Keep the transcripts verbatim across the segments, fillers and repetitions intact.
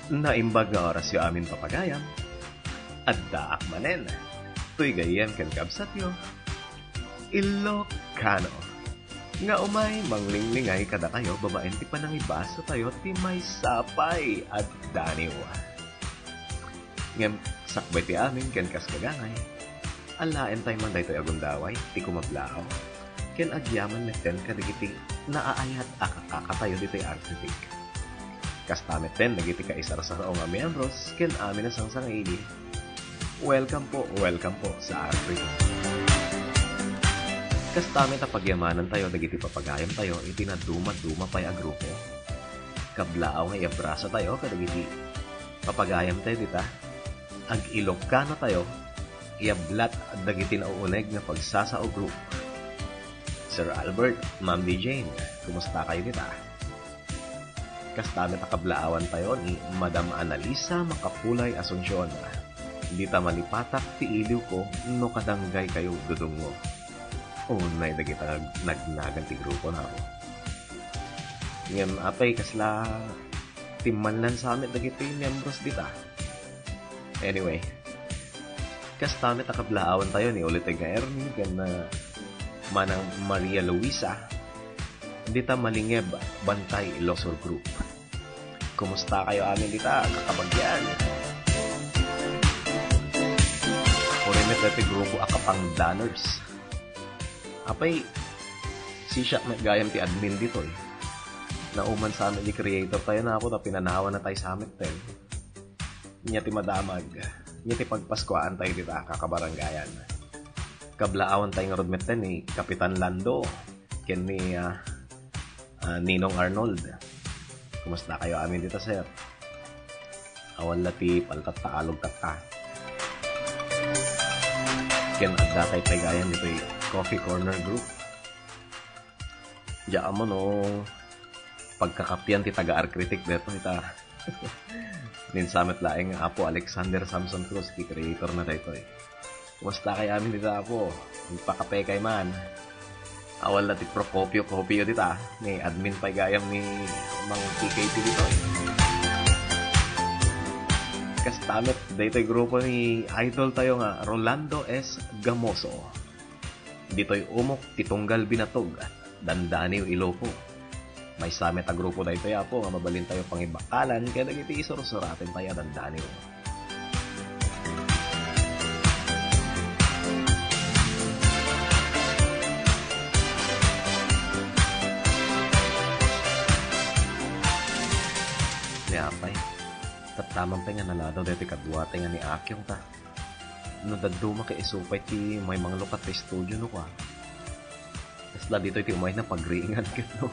Naimbag nga orasyo amin, papagayam. Addaak manen. Toy gayyem ken kabsatyo, Ilocano, nga umay manglinglingay kadakayo babaen ti panangibasatayo ti maysa pay a daniw. Ngem sakbay ti amin ken kas gagangay, alaentayo man daytoy a gundaway ti kumablaaw ken agyaman metten kadagiti naaayat a kakakatayo ditoy Artetic. Kasta metten dagiti kaisarsarao nga miyembros ken amin a sangsangaili. Welcome po, welcome po sa Artetic. Kasta met a pagyamanantayo dagiti papagayamtayo iti nadumaduma pay a grupo. Kablaaw nga iabrasatayo kadagiti papagayamtayo dita. Ag-Ilocanotayo, iablat dagiti nauuneg nga pagsasao group. Sir Albert, Ma'am D Jane, kumusta kayo dita? Kasta met a kablaawantayo ni Madam Analisa Makapulay Asuncion. Dita malipatak ti iliwko no kadanggay kayo dudungo. Unay dagita nag-, nagnagan ti grupo nako. Ngem apay kasla timmanlan sa met dagiti miyembros dita. Anyway, kasta met a kablaawantayo ni Uliteg nga Ernie ken, ah, Manang Maria Luisa dita Malingeb Bantay Ilosur Group. Kumusta kayo amin dita, kakabagyan? Uray met daytoy grupo a kapangdaners. Apay, sisiak met gayam ti admin ditoy. Nauman sa met di creator tayo na ako, ta pinanawan na tayo sa met ten. Nia ti madamag, nia ti pagpaskuaan tayo dita, kakabarangayan. Kablaawan tayo ngarud metten ni Kapitan Lando, ken ni, ah, ah, Ninong Arnold. Kumusta kayo amin dita, sir? Awan la ti paltat Tagalog tatta. Ken adda tayo pay gayam ditoy Coffee Corner Group. Diak ammo no pagkakapian ti taga-Arcritic daytoy ta. Ni sa met laeng Apo Alexander Samson Cruz ti creator na daytoy. Kumusta kay amin dita, Apo? Agpakape kay man. Awan la ti Procopio Copio dita, ni admin pay gayam ni Mang P K P ditoy. Kasta met daytoy grupo ni idol tayo nga Rolando S Gamoso. Ditoy umok ti tunggal binatog, dandaniw Iloco. Maysa met a grupo daytoy, Apo, nga mabalintayo pangibakkalan kadagiti isursuraten tayo a dandaniw. Ni apay, tattaman pay nga naladaw daytoy kaduatay nga ni Akyong ta. No dadduma ket isu pay ti may manglukat ta studio no kua. Kasla ditoy ti umay na pagriingan ket no.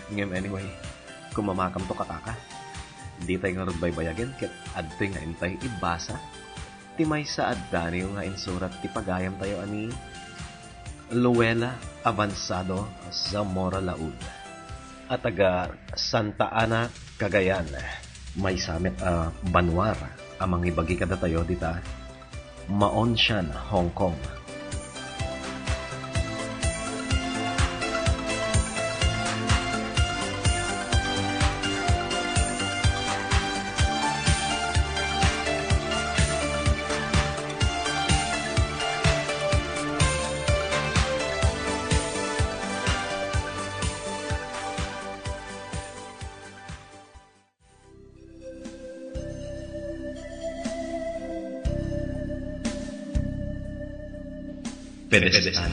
Ngem anyway, kumamakamto kakaka. Ditay ngarud baybayagen ket adtoy nga intay ibasa ti maysa a daniw nga insurat ti pagayamtayo a ni Luella Avanzado Zamora Laud a taga Santa Ana, Cagayan. Maysa met a banua a mangibagi kadatayo dita. Maonshan, Hong Kong. Pedestal.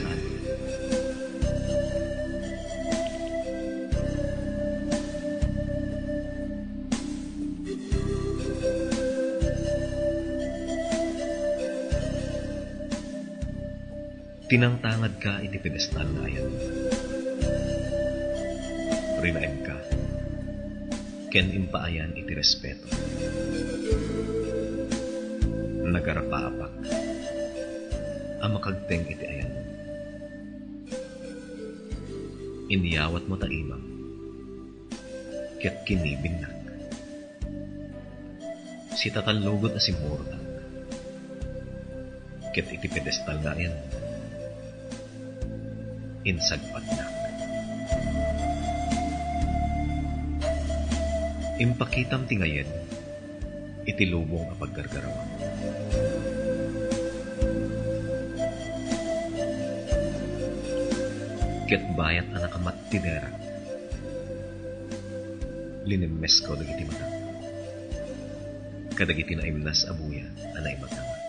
Tinangtangadka iti pedestal nga ayan. Rinaemka ken impaayan iti respeto. Nagarapaapak a makagteng iti ayan. Inyawatmo ta imam ket kinibinnak. Sitatallogen a simmurotak. Ket iti pedestal nga ayan, insagpatnak. Impakitam ti ngayed iti lubong a paggargarawam. Ket bayat a nakamat ti derak, linimmesko dagiti matak kadagiti naimnas a buya a naimatangak.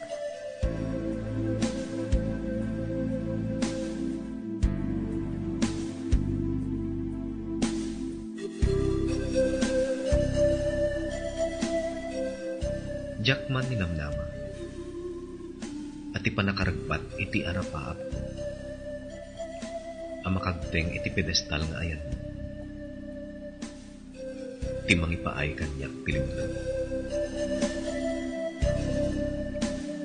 Diak man ninamnama a ti pannakaregbat iti arapaapko a makagteng iti pedestal nga ayan ti mangipaay kaniak ti liwliwmo.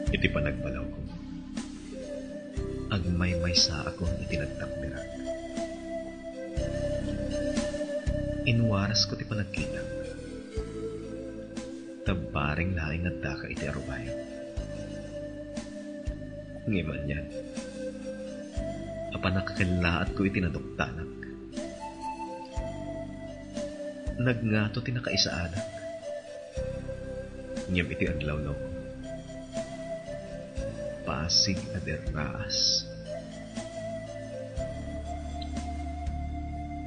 Iti panagbalawko, agmaymaysaakon iti nagtakderak. Inwarasko ti panagkitak. Ta bareng laeng nga addaka iti arubayo. Ngem anian a pannakakellaatko iti naduktanak. Nagngato ti nakaisaadak. Ngem iti aglawlawko, pasig a derraas.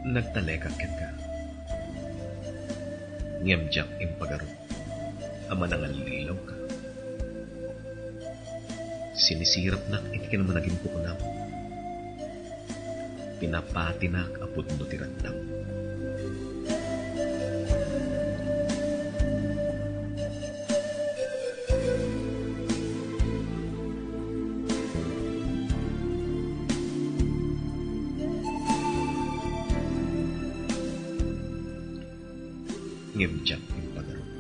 Nagtalekak kenka. Ngem diak impagarup a manangallilawka. Sinisirapnak iti kinamanaginkukunam. Pinapatinak a pudno ti rattam. Ngem diak impagarup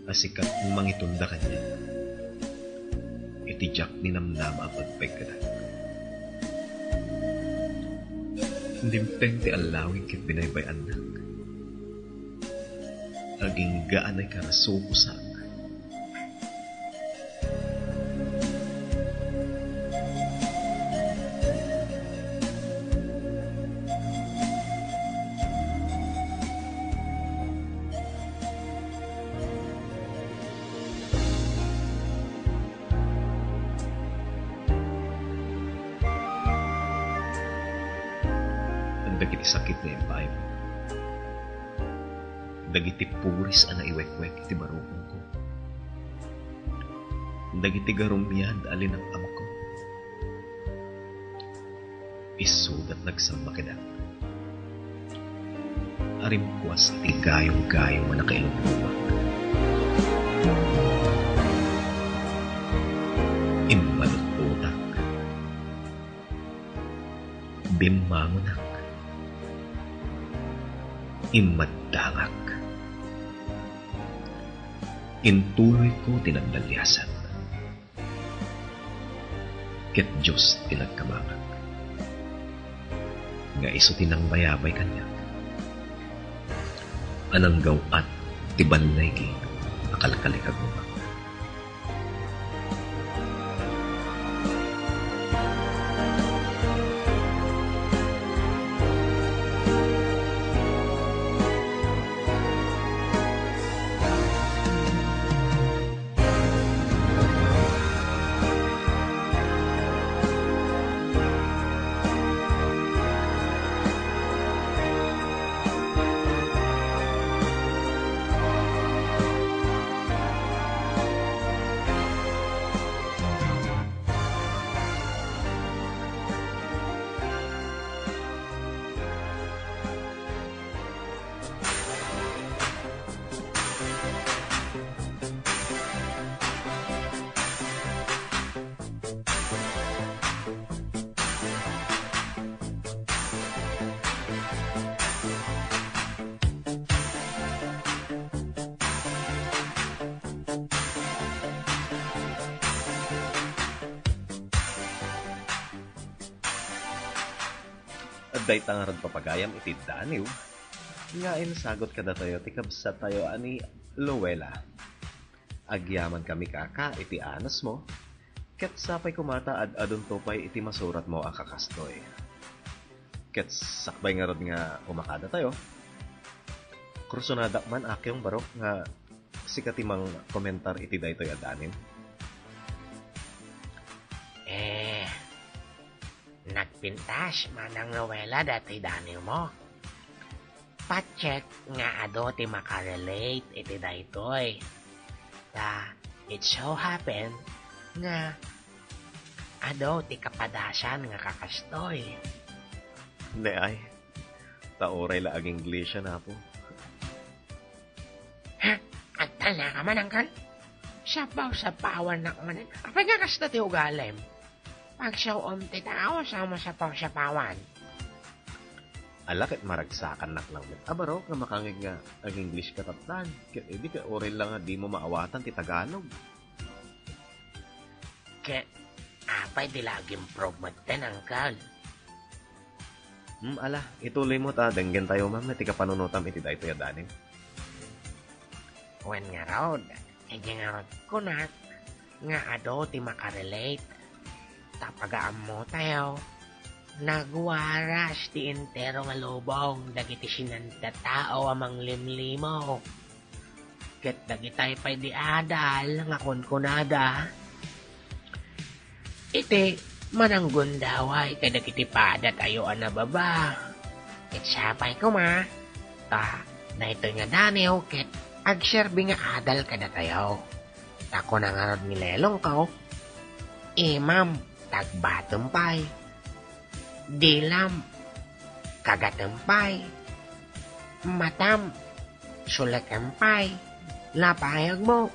a sika ti mangitunda kaniak iti diak ninamnama a pagpeggedak. Dimteng ti allawig ket binaybay-annak. Agingga a naikarasokosak. Dagiti sakit nga impaaymo. Dagiti puris a naiwekwek iti barukongko. Dagiti garumiad a linap-amko. Isuda ti nagsammakeda. Arimpuas ti gayong-gayong a nakailumlumak. Immalutpotak. Bimmangonak. Immaddangak. Intuloyko ti nagdaliasat. Ket Dios ti nagkamangak. Nga isu ti nangbayabay kaniak. A nanggaw-at ti balligi a kalkalikagumak. Dayta ngarud papagayam iti Daniw nga insagut kadatayo ti kabsattayo a ni Luella. Agyamankami kaka iti anusmo, ket sapay koma ta ad-adunto pay iti masuratmo a kakastoy. Ket sakbay ngarud nga kumakadatayo, kursonadak man a kayong barok nga sika ti mangkomentar iti daytoy a Daniw. Eh, nagpintas manang Luella datoy Daniwmo. Patiek nga adu ti makarelate iti daytoy. Ta, it so happen nga adu ti kapadasan nga kakastoy. Ne ay, ta uray la ag-English, Apo. Ha? Agtalnaka man, Angkal? Sapaw-sapawannak manen. Apay nga kasta ti ugalim? Pagsaom ti tao, sa masapaw-sapawan. Ala ket maragsakannak lang met a barok nga makangeg nga ag-English ka tattan. Ket idi ket uray la nga dimo maawatan ti Tagalog. Ket apay di la ag-improve metten, Angkal? Hmm, ala, ituloymo ta denggentayo man ti kapanunotam iti daytoy a Daniw. Wen ngarud, idi ngarud kunak nga adu ti makarelate, ta pagaammotayo, nagwaras ti entero nga lubong dagiti sinantatao a manglimlimaw. Ket dagitay pay di adal nga kunkunada, iti mananggundaway kadagiti padatayo a nababa. Ket sapay koma, ta daytoy nga Daniw ket agserbi nga adal kadatayo. Ta kuna ngarud ni lelongko, imam, tagbatem pay. Dilam, kagatem pay. Matam, sulekem pay. Lapayagmo,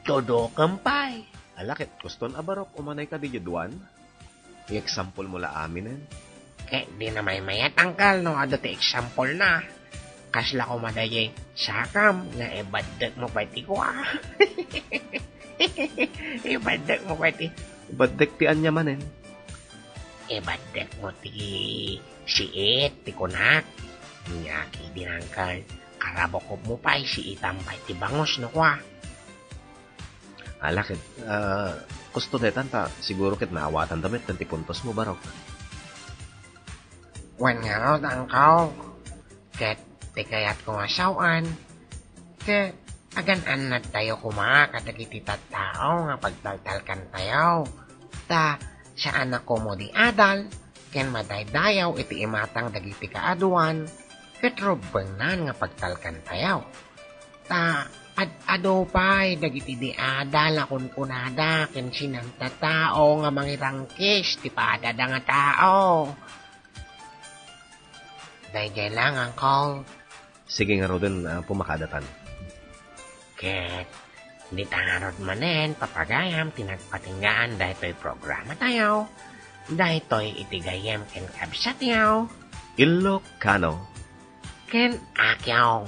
tudukem pay. Ala ket kuston a barok, umanay ka diay duan? I-example mo la aminen. Ket di na maymayat, Angkal, no adu ti example na. Kasla koma daydiay sakam nga ibaddek mo pay ti kua. Ibaddek mo pay ti Ibaddek ti ania manen? Ibaddek mo ti siit ti kunak. Nia, kidinangkan, karabukop mo pay, siitam pay ti bangus no kua. Ala ket, ah, kusto daytan ta siguro ket naawatan da met ti puntos mo, barok. Wen ngarud, Angkal, ket ti kayatko nga sawen, ket agan-annadtayo koma kadagiti tattao nga pagtaltalkantayo. Ta saan a komo di adal ken madaydayaw iti imatang dagiti kaaduan ket rubbengnan nga pagtalkantayo. Ta ad-adu pay dagiti di adal a kunkunada ken sinantatao nga mangirangkis ti padada nga tao. Daydiay lang, Angkal. Sige ngaruden, ah, pumakadatan. Ket dita ngarud manen, papagayam, ti nagpatinggaan daytoy programatayo. Daytoy iti gayyem ken kabsatyo, Ilokano. Ken Akyong.